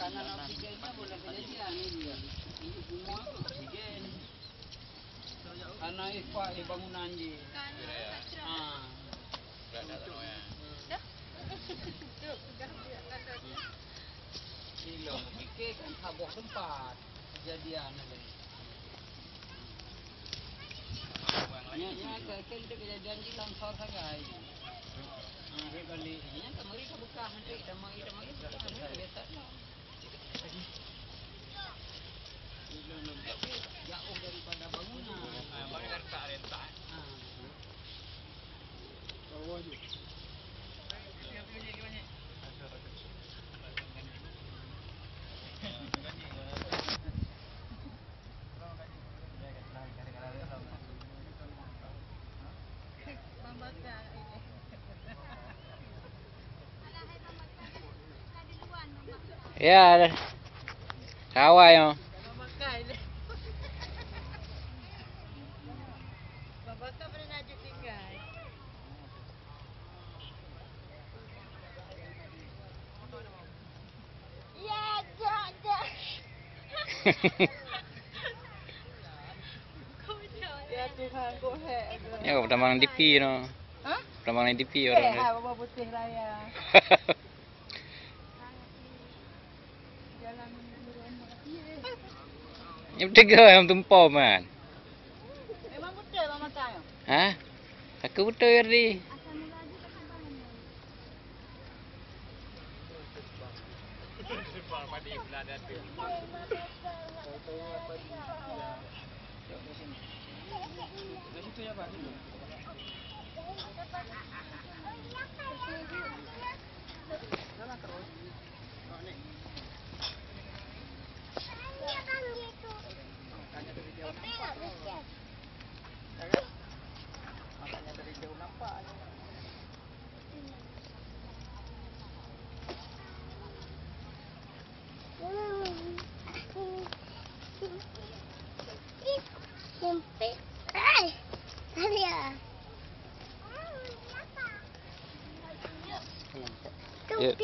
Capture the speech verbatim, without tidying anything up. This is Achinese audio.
Karena oksigennya boleh kejadian ini. Ini semua oksigen. Karena ikhfa bangunan ji. Ah. Ilong pikir kan saboh tempat kejadian ni. Nya, nya, ke, ke, kejadian di Langsor sagai. Ah, dia balik. Nya, tak mari ke Bekah nanti. Tak mari, tak mari Bekah nanti. Biasa lah. Jauh daripada bangunan. Ah, baru dah retak, retak. Ah. Ya, kawa nyoe. Ya Tuhan, kok hek. Nyoe tamang D P nyoe. Hah? Tamang D P orang. Hek, ha, bawang putih raya. Nyoe beutôi nyang tumpom kan? Memang beutôi bak mata nyoe. Hah? Aku beutôi tadi. Sempit. Ai. Tadi ya. Ya.